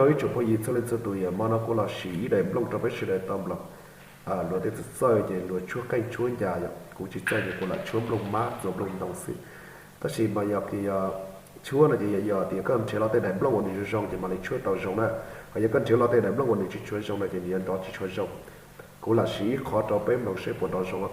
Ib tsoom phooj ywg txhua leej txhua tus, yog hmo no kuv los sim ib daim nplooj rau peb sawv daws tau mloog. Luag tej txawj txawj ces luag tshuab qeej tshuab ncas yom, kuv tsis txawj ces kuv lam tshuab nplooj mab txuas nplooj ntoo xwb. Tab sis mas yog tias yog tshuab no ces yog tias koj nrhiav los tej daim nplooj uas nws zoo zoo ces mam li tshuab tau zoo na. Ho yog koj nrhiav los tej daim nplooj uas nws tsis tshua zoo no ces nws yuav nrov tsis tshua zoo. Kuv lam sim ib qho rau peb mloog seb puas nrov zoo.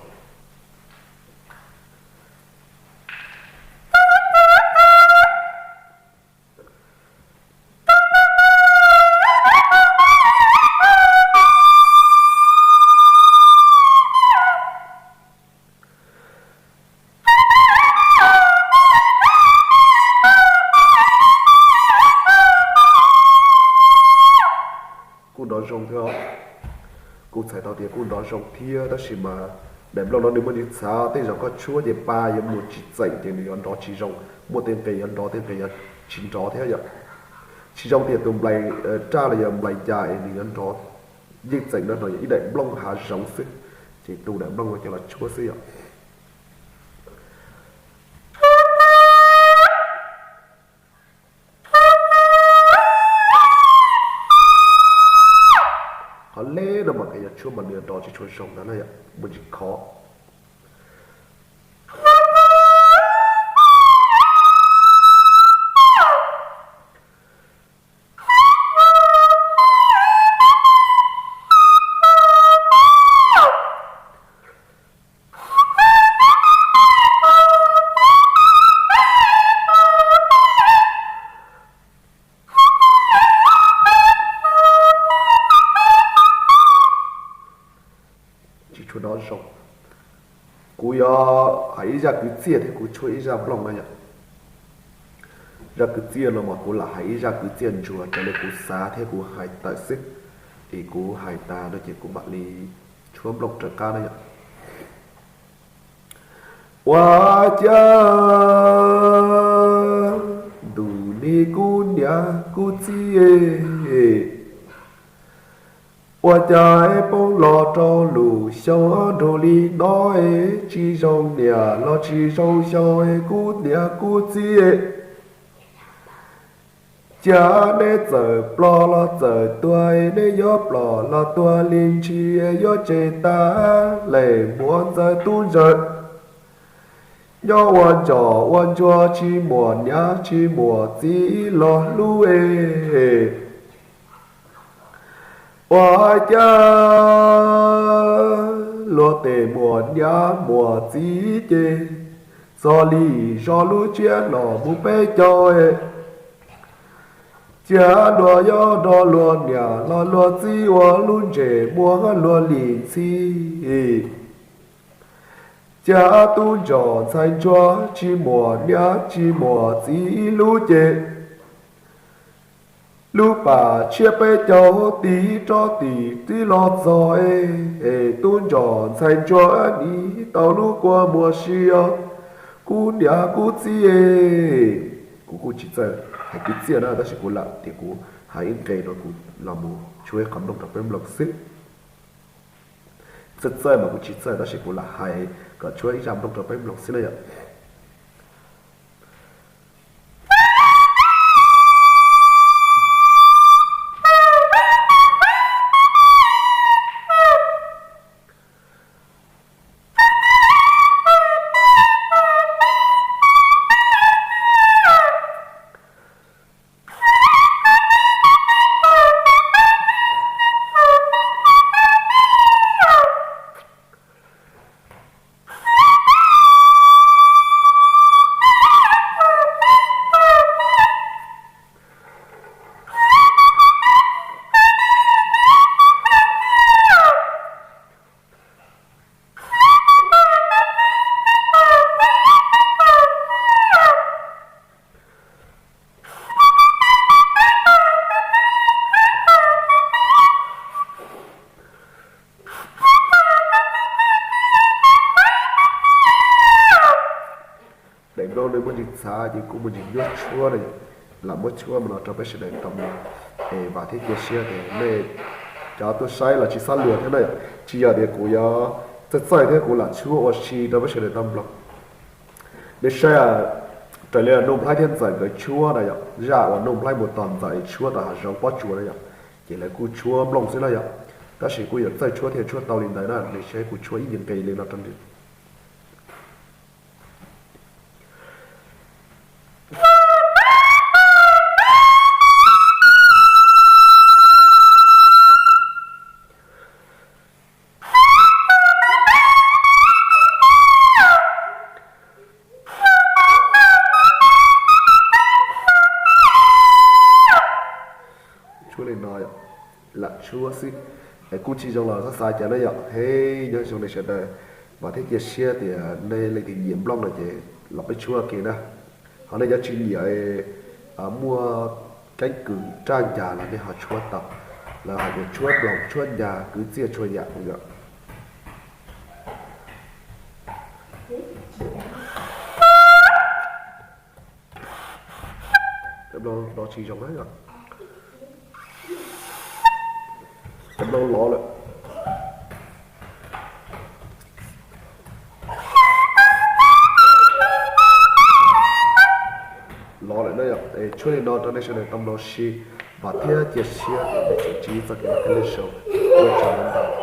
Kuj nrov zoo thiab. Kuv txhais tau tias kuj nrov zoo thiab, tab sis mas daim nplooj no nws muaj nws txhav, tej zaum koj tshuab ces pa yuav mus tsis txeem ces nws yuav nrov tsis zoo, muaj tej nqe yuav nrov tej nqe yuav tsis nrov thiab yom. Tsis zoo tias tus nplai raj los yog nplai ncas es nws yuav nrov yeej txeem no, no yog ib daim nplooj hav zoov xwb, ces tus daim nplooj no coj los tshuab xwb yom. Qhov leb no mas koj yuav tshuab mas nws nrov tsis tshua zoo ntag na yom, muaj ntsis khov. Tsis tshua nrov zoo. Kuv yuav hais ib zaj kwv txhiaj thiab kuv tshuab ib zaj nplooj no yom. Zaj kwv txhiaj no mas kuv lam hais ib zaj kwv txhiaj ntsuag raws li kuv xav thiab kuv hais tawm xwb. Es kuv hais tas no ces kuv mam li tshuab nplooj raws qab na yom. Ua cas ntuj ni kuv niam kuv txiv, ua cas es poob los rau lub xyoo nrug li no es tsis zoo niam los tsis zoo xyoo es kuv niam kuv txiv. Cas neb txawm ploj los txawm tuag, neb yuav ploj los tuag li ntshis, yuav tseg tag lawm muam ntxawm tub ntxawm. Nyob ua ntsos ua ntsuag tsis muaj niam tsis muaj txiv los hlub es. Ua cas luag tej muaj niam muaj txiv ces txog li zog lub tsiab no mus peb caug es. Cia luag yuav nrog luag niam los luag txiv ua lub ntsej muag luag li ntxhi. Cia tub ntsos ntxhais ntsuag tsis muaj niam tsis muaj txiv hlub ces lub pas tshiab peb caug tiv rov tiv tib los txog es, tub ntsos ntxhais ntsuag nim tau lub kua muag si os, kuv niam kuv txiv es. Kuv kuj tsis txawj hais kwv txhiaj na, tab sis kuv lam tias kuv hais ib nqe rau kuv los mus tshuab ib qho nplooj rau peb mloog xwb. Txawj txawj mas kuv tsis txawj, tab sis kuv lam hais kom tshuab ib zaj nplooj rau peb mloog xwb na yom. Daim nplooj no muaj ntsis txhav ces kuv muaj ntsis nyuaj tshuab na, lam muab tshuab mus no rau peb sawv daws tau mloog. Es vam thiab cia siab tias nej cov tuaj saib los tsis xob luag thiab na yom. Tsis yog tias kuv yuav txawj txawj thiab kuv lam tshuab ua si rau peb sawv daws tau mloog. Nej saib, Raws li Nuj Nplhaib thiab Ntxawm nkawd tshuab na yom, zaj uas Nuj Nplhaib mus tos Ntxawm tshuab tom hav zoov pob tsuas na yom, ces lawv kuj tshuab nplooj xwb na yom. Tab sis kuj yuav txawj tshuab thiaj tshuab tau li ntawd na, nej saib kuv tshuab ib yim nqe li no rau. Tshuab li no, lam tshuab xwb, kuj tsis zoo los txhob xav cas na yom. He, nyob zoo nej sawv daws, vam thiab cia siab tias nej leej twg nyiam nplooj no ces los peb tshuab ua ke na. Ho nej cov tsis nyiam, muaj keeb kwm raj ncas los nej ho tshuab tau, lawv hais tias tshuab nplooj tshuab ncas kwv txhiaj txhua yam yom. Cov nplooj no tsis zoo na yom. Cov nplooj lov lawm. Lov lawm na yom. Tshuab li no rau nej sawv daws tau mloog si, vam thiab cia siab tias nej tseem ntsib txoj kev noj qab nyob zoo, ua tsaug ntau.